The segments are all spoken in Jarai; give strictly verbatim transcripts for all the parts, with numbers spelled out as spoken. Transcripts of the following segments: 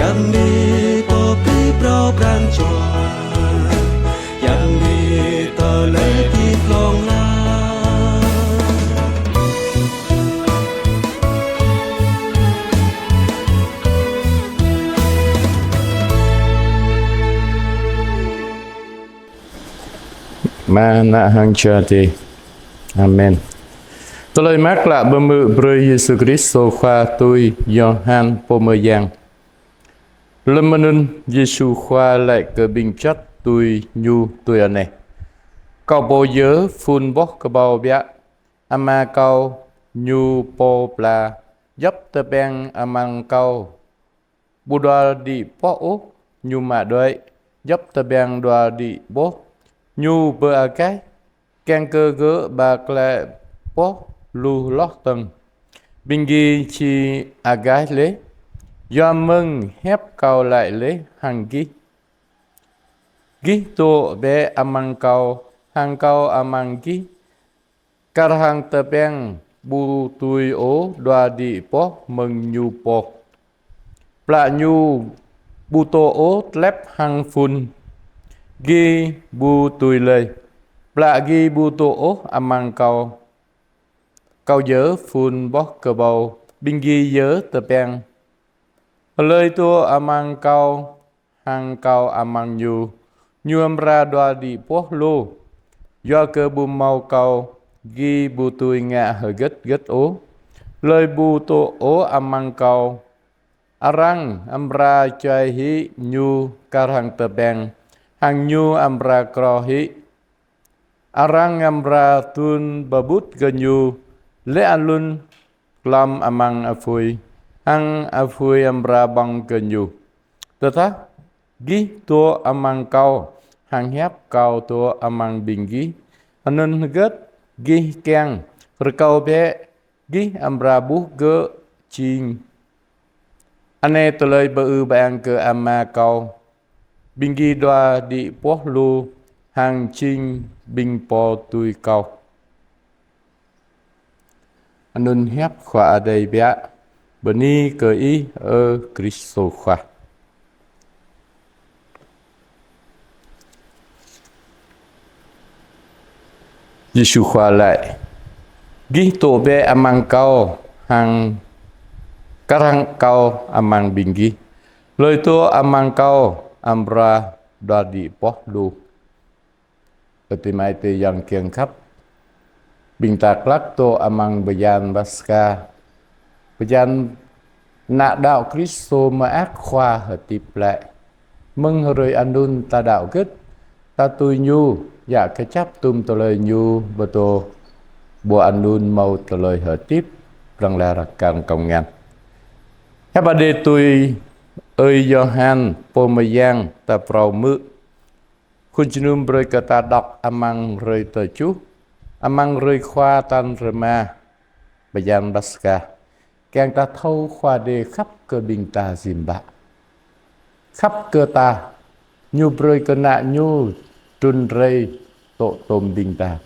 Yang ni pô pơpŭ pran jua, yang ni tơlơi hơdip hlŏng lar. Ama, Ană hăng Jua Adai. Amen. Tơlơi mơak klă pơhmư̆ brơi Yêsu Kristô Khua tui Yôhan pô mơyang. Lơm anŭn Yêsu Khua laĭ kơ ƀing čăt tui Ñu tui anai: Kâo pô yơh phun boh kơƀâo biă. Ama Kâo, Ñu pô pla djŏp tơbiang amăng Kâo ƀu dua đĭ boh ôh, Ñu mă đuaĭ djŏp tơbiang dua đĭ boh, Ñu pơagaih, kiăng kơ gơ̆ ba glaĭ boh lu hloh dơ̆ng. Ƀing gih či agaih laih, yua mơ̆ng hiăp Kâo laĭ laih hăng gih. Gih dŏ bĕ amăng Kâo, hăng Kâo amăng gih. Kar hăng tơbiang ƀu tui ôh dua đĭ boh mơ̆ng ñu pô, plă ñu ƀu dŏ ôh tlĕp hăng phun, gih ƀu tui lơi, plă gih ƀu dŏ ôh amăng Kâo. Kâo yơh phun boh kơƀâo, ƀing gih yơh tơbiang. Hlơi dŏ amăng Kâo, hăng Kâo amăng ñu, ñu amra dua đĭ boh lu. Yua kơ ƀu hmâo Kâo, gih ƀu dưi ngă hơget hơget ôh. Hlơi ƀu dŏ ôh amăng Kâo, arăng amra čuai hĭ ñu kar hăng tơbiang, hăng ñu amra kroh hĭ. Arăng amra tŭn pơƀut kơ ñu, laih anŭn glŏm amăng apui, hăng apui amra ƀơ̆ng kơ ñu. Tơdah gih dŏ amăng Kâo, hăng hiăp Kâo dŏ amăng ƀing gih, anŭn hơget gih kiăng, rơkâo bĕ, gih amra ƀuh gơ̆ jing. Anai tơlơi pơư pơang kơ Ama Kâo: ƀing gih dua đĭ boh lu, hăng jing ƀing pô tui Kâo. Anŭn hiăp Khua Adai biă. Bơni kơ Ih, ơ Kristô Khua. Yêsu Khua laĭ: Gih dŏ bĕ amăng Kâo, hăng kar hăng Kâo amăng ƀing gih. Hlơi dŏ amăng Kâo amra dua đĭ boh lu. Ơ adơi amai adơi ayŏng kiăng khăp, ƀing ta glăk dŏ amăng bơyan Paskha, bơyan ană đaŏ Kristô mơak Khua hơdip glaĭ. Mơ̆ng hrơi anŭn ta đaŏ hơget, ta tui Ñu, djă kơjăp tŭm tơlơi Ñu pơtô, ƀơi anŭn hmâo tơlơi hơdip prŏng lar kar hăng kông ngăn. Hiăp Adai tui ơi Yôhan pô mơyang ta phrâo hmư̆. Khul jơnum brơi kơ ta đŏk amăng hrơi tơjuh, amăng hrơi Khua tal rơma bơyan Paskha, kiăng ta thâo Khua Adai khăp kơ ƀing ta jim bă. Khăp kơ ta, Ñu brơi kơ Ană Ñu trŭn rai dŏ tôm ƀing ta,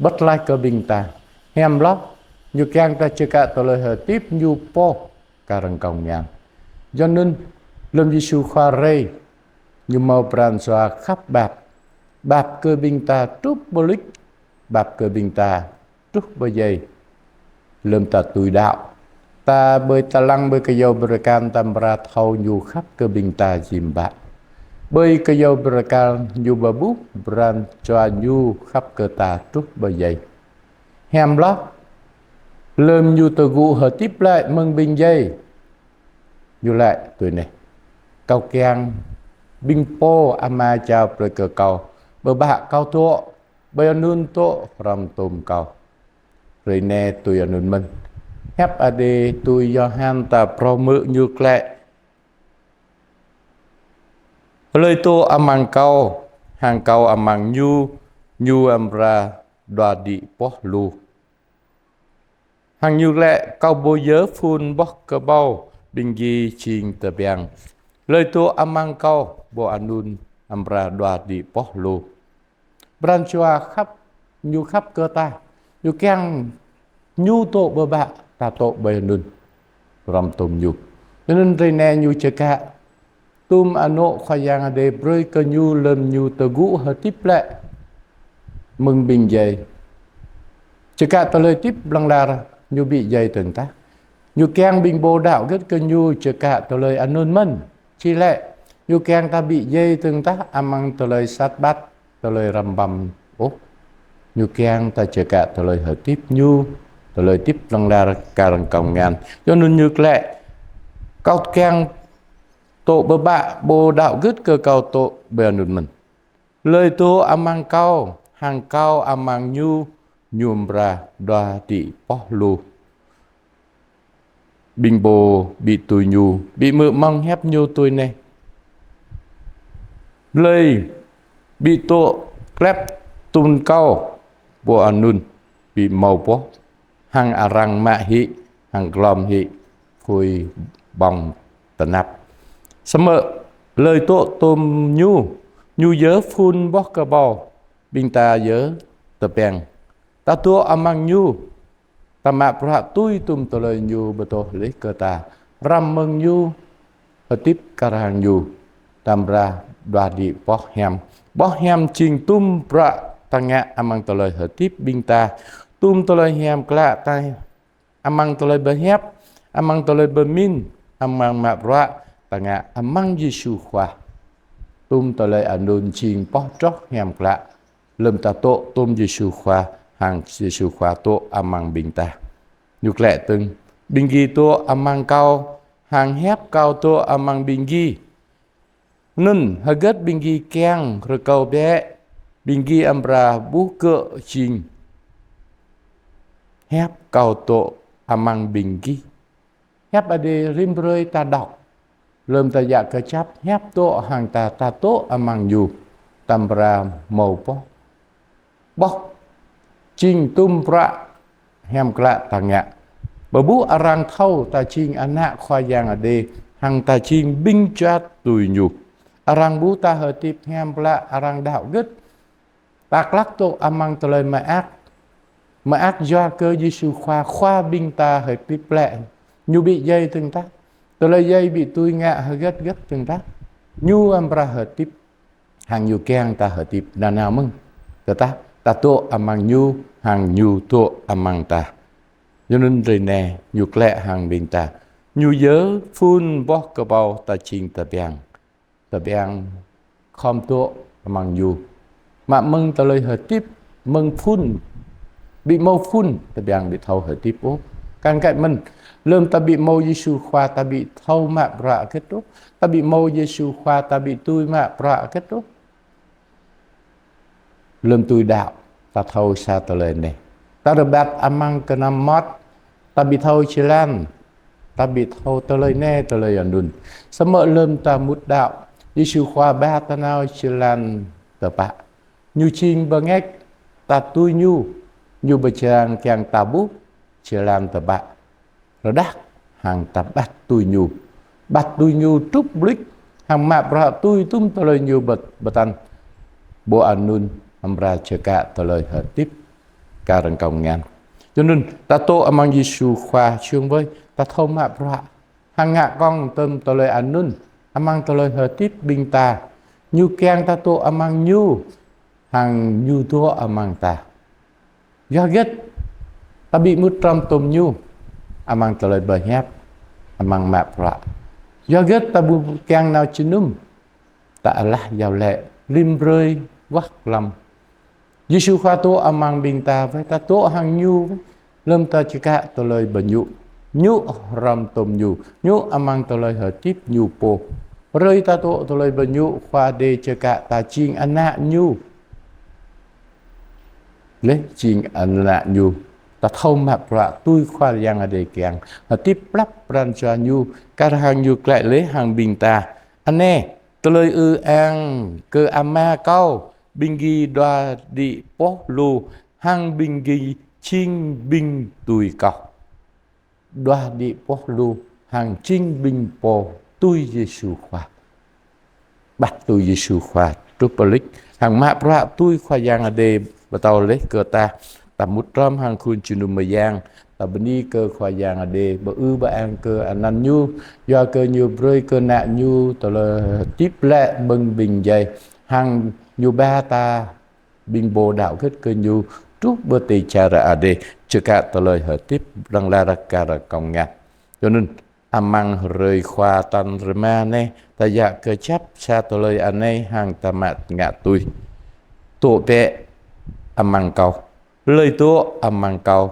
pơtlaih kơ ƀing ta. Hiam hloh, Ñu kiăng ta čơkă tơlơi hơdip Ñu pô kar hăng kông ngăn. Yua anŭn, lơm Yêsu Khua rai, Ñu hmâo pran jua khăp pap, pap kơ ƀing ta truh ƀơi lŭč, pap kơ ƀing ta truh ƀơi djai. Lơm ta tui đaŏ, ta ƀơi ta lăng ƀơi kơyâo bơrơkal ta amra thâo Ñu khăp kơ ƀing ta jim bă. Ƀơi kơyâo bơrơkal Ñu pơƀuh pran jua Ñu khăp kơ ta truh ƀơi djai. Hiam hloh, lơm Ñu tơgŭ hơdip glaĭ mơ̆ng ƀing djai, Ñu laĭ tui anai: Kâo kiăng ƀing pô Ama jao brơi kơ Kâo, pơpă Kâo dŏ, ƀơi anŭn dŏ hrŏm tôm Kâo. Hrơi anai tui anŭn mơ̆n. Hiăp Adai tui Yôhan ta phrâo hmư̆ ñu laĭ: Hlơi dŏ amăng Kâo, hăng Kâo amăng ñu, ñu amra dua đĭ boh lu. Hăng ñu laĭ: Kâo pô yơh phun boh kơƀâo, ƀing gih jing tơbiang. Hlơi dŏ amăng Kâo, pô anŭn amra dua đĭ boh lu. Pran jua khăp, Ñu khăp kơ ta. Ñu kiăng Ñu dŏ pơpă, ta dŏ ƀơi anŭn hrŏm tôm Ñu. Anŭn hrơi anai Ñu čơkă Tŭm anŏ Khua Yang Adai brơi kơ ñu lơm ñu tơgŭ hơdip glaĭ mơ̆ng ƀing djai. Čơkă tơlơi hơdip hlŏng lar ñu ƀu djai dơ̆ng tah. Ñu kiăng ƀing pô đaŏ gưt kơ ñu čơkă tơlơi anŭn mơ̆n. Či lĕ, ñu kiăng ta ƀu djai dơ̆ng tah amăng tơlơi sat ƀat, tơlơi rơmbăm ôh. Ñu kiăng ta čơkă tơlơi hơdip ñu, tơlơi hơdip hlŏng lar kar hăng kông ngăn. Yua anŭn ñu laĭ: Kâo kiăng dŏ pơpă, pô đaŏ gưt kơ kâo dŏ pơ anŭn mơ̆n. Hlơi dŏ amăng kâo, hăng kâo amăng ñu, ñu amra đua đĭ boh lu. Ƀing pô ƀu tui ñu, ƀu hmư̆ mơ̆ng hiăp ñu tui anai: Hlơi ƀu dŏ klep tŭm kâo, pô anŭn ƀu hmâo boh, hăng arăng mă hĭ, hăng glŏm hĭ, phui ƀơ̆ng tơnap. Samơ̆ hlơi dŏ tŭm ñu, ñu yơh phŭn boh kơƀâo, ƀing ta yơh tơbiăng. Ta dŏ amăng ñu, ta mă bruă tui tŭm tơlơi ñu pơtô laih kơ ta. Hrŏm mơ̆ng ñu, hơdip kar hăng ñu, ta amra đua đĭ boh hiam. Boh hiam jing tŭm bruă ta ngă amăng tơlơi hơdip ƀing ta. Tŭm tơlơi hiam klă ta amăng tơlơi pơhiăp, amăng tơlơi pơmĭn, amăng mă bruă ta ngă amăng Yêsu Khua. Tŭm tơlơi anŭn jing boh čoh hiam klă lơm ta dŏ tŭm Yêsu Khua, hăng Yêsu Khua dŏ amăng ƀing ta. Ñu laĭ dơ̆ng: Ƀing gih dŏ amăng kâo, hăng hiăp kâo dŏ amăng ƀing gih. Anŭn hơget ƀing gih kiăng rơkâo bĕ, ƀing gih amra ƀuh gơ̆ jing. Hiăp kâo dŏ amăng ƀing gih. Hiăp Adai rĭm hrơi ta đŏk. Lơm ta djă kơjăp hiăp dŏ hăng ta, ta dŏ amăng ñu, ta amra hmâo boh. Boh jing tŭm bruă hiam klă ta ngă. Pơƀuh arăng thâo ta jing ană Khua Yang Adai, hăng ta jing ƀing juăt tui ñu. Arăng ƀuh ta hơdip hiam klă, arăng đaŏ gưt. Ta klăk dŏ amăng tơlơi mơak. Mơak yua kơ Yêsu Khua, Khua ƀing ta hơdip glaĭ. Ñu ƀu djai dơ̆ng tah. Tơlơi djai ƀu dưi ngă hơget hơget dơ̆ng tah. Ñu amra hơdip. Hăng ñu kiăng ta hơdip nanao mơ̆n. Tơdah ta dŏ amăng ñu, hăng ñu dŏ amăng ta. Yua anŭn hrơi anai, ñu laĭ hăng ƀing ta: Ñu yơh phŭn boh kơƀâo, ta jing tơbiăng. Tơbiăng khŏm dŏ amăng ñu. Mă mơ̆ng tơlơi hơdip, mơ̆ng phŭn. Ƀu hmâo phŭn, tơbiăng ƀu thâo hơdip ôh. Kar kaĭ mơ̆n, lơm ta ƀu hmâo Yêsu Khua, ta ƀu thâo mă bruă hơget ôh. Ta ƀu hmâo Yêsu Khua, ta ƀu dưi mă bruă hơget ôh. Lơm dưi đaŏ, ta thâo sa tơlơi anai. Ta rơbat amăng kơnăm mơmŏt, ta ƀu thâo jơlan, ta ƀu thâo tơlơi anai, tơlơi anŭn. Samơ̆ lơm ta mŭt đaŏ, Yêsu Khua ba ta nao jơlan tơpă. Ñu jing bơngač, ta tui ñu, ñu pơjing kiăng ta ƀuh jơlan tơpă. Rơđah hăng ta ƀăt tui ñu. Ƀăt tui ñu truh ƀlĭk, hăng mă bruă tui tŭm tơlơi ñu pơtăn. Pô anŭn amra čơkă tơlơi hơdip kar hăng kông ngăn. Yua anŭn, ta dŏ amăng Yêsu Khua, čung ƀơi, ta thâo mă bruă. Hăng ngă kŏng tŭm tơlơi anŭn amăng tơlơi hơdip ƀing ta. Ñu kiăng ta dŏ amăng ñu, hăng ñu dŏ amăng ta. Yua hơget ta ƀu mŭt hrŏm tŭm ñu amăng tơlơi pơhiăp, amăng mă bruă? Yua hơget ta ƀu kiăng nao jơnum? Ta alah iâu laĭ rĭm hrơi wah lăm. Yêsu Khua dŏ amăng ƀing ta, wơi ta dŏ hăng ñu, lơm ta čơkă tơlơi pơñu. Ñu hrŏm tŭm ñu, ñu amăng tơlơi hơdip ñu pô. Hrơi ta dŏ tơlơi pơñu, Khua Adai čơkă ta jing ană ñu. Laih jing ană ñu, ta thâo mă bruă tui Khua Yang Adai kiăng. Hơdip plăp pran jua ñu, kar hăng ñu laĭ laih hăng ƀing ta. Anai, tơlơi ư ang kơ Ama kâo, ƀing gih đua đĭ boh lu, hăng ƀing gih jing ƀing tui kâo. Đua đĭ boh lu, hăng jing ƀing pô tui Yêsu Khua. Ƀăt tui Yêsu Khua truh ƀlĭk, hăng mă bruă tui Khua Yang Adai pơtô laih kơ ta, ta mŭt hrŏm hăng khul jơnum mơyang, Ta bơni kơ Khua Yang Adai, bơư bơang kơ anăn Ñu, yua kơ Ñu brơi kơ Ană Ñu tơlơi hơdip glaĭ mơ̆ng ƀing djai, hăng Ñu ba ta ƀing pô đaŏ gĭt kơ Ñu truh pơ tơča Adai, čơkă tơlơi hơdip lăng lar kar kông ngă. Yua anŭn, amăng hrơi Khua tal rơma anai, ta djă kơjăp sa tơlơi anai hăng ta mă ngă tui. Dŏ bĕ amăng Kâo, hlơi dŏ amăng Kâo,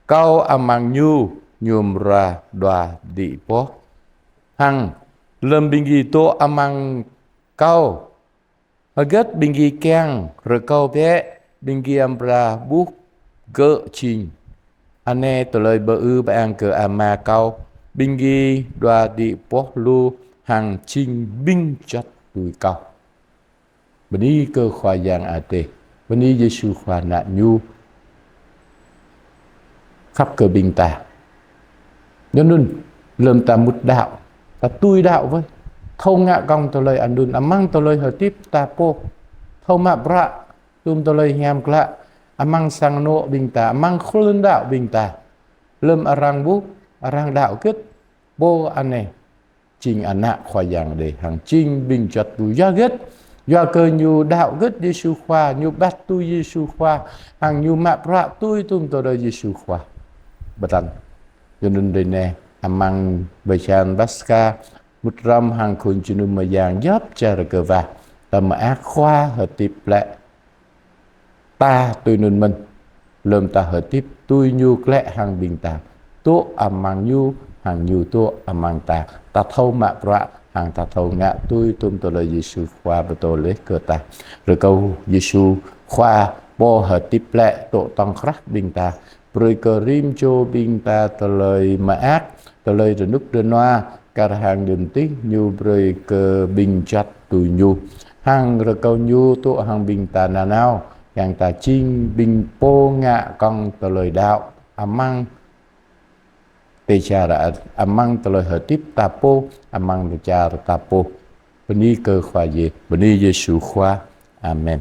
Kâo amăng ñu, ñu amra đua đĭ boh. Hăng lơ̆m ƀing gih dŏ amăng Kâo, hơget ƀing gih kiăng, rơkâo bĕ, ƀing gih amra ƀuh gơ̆ jing. Anai tơlơi bơư bơang kơ Ama Kâo, ƀing gih đua đĭ boh lu hăng jing ƀing juăt tui Kâo. Bơni kơ Khua Yang Adai, bơni Yêsu Khua Ană Ñu khăp kơ ƀing ta. Yua anŭn, lơ̆m ta mŭt đaŏ, ta tui đaŏ wơ̆t, thâo ngă kông tơlơi anŭn, amăng tơlơi hơdip ta pô, thâo mă bruă, tum tơlơi hiam klă, amăng sang anŏ ƀing ta, amăng khul đaŏ ƀing ta. Lơ̆m arăng ƀuh, arăng đaŏ gĭt, pô anai jing ană Khua Yang Adai, hăng jing ƀing juăt tui. Yua hơget? Yua kơ ñu đaŏ gĭt Yêsu Khua, ñu ƀăt tui Yêsu Khua, hăng ñu mă bruă tui tum tơlơi Yêsu Khua. Bơtăn. Yua anŭn ră anai, amăng bơyan Paskha, mŭt hrŏm hăng khul jơnum mơyang djŏp čar kơwah, ta mơak Khua hơdip glaĭ. Ta tui anŭn mơ̆n, lơ̆m ta hơdip tui Ñu glaĭ hăng ƀing ta, dŏ amăng Ñu, hăng Ñu dŏ amăng ta, ta thâo mă bruă, hăng ta thâo ngă tui tum tơlơi Yêsu Khua pơtô laih kơ ta. Rơkâo Yêsu Khua pô hơdip glaĭ dŏ tŏng krah ƀing ta, brơi kơ rĭm čô ƀing ta tơlơi mơak, tơlơi rơnŭk rơnua, kar hăng đưm tih Ñu brơi kơ ƀing juăt tui Ñu. Hăng rơkâo Ñu dŏ hăng ƀing ta nanao, kiăng ta jing ƀing pô ngă kông tơlơi đaŏ, amăng tơča, amăng tơlơi hơdip ta pô, amăng tơča ta pô. Bơni kơ Khua Yê, bơni Yêsu Khua. Amen.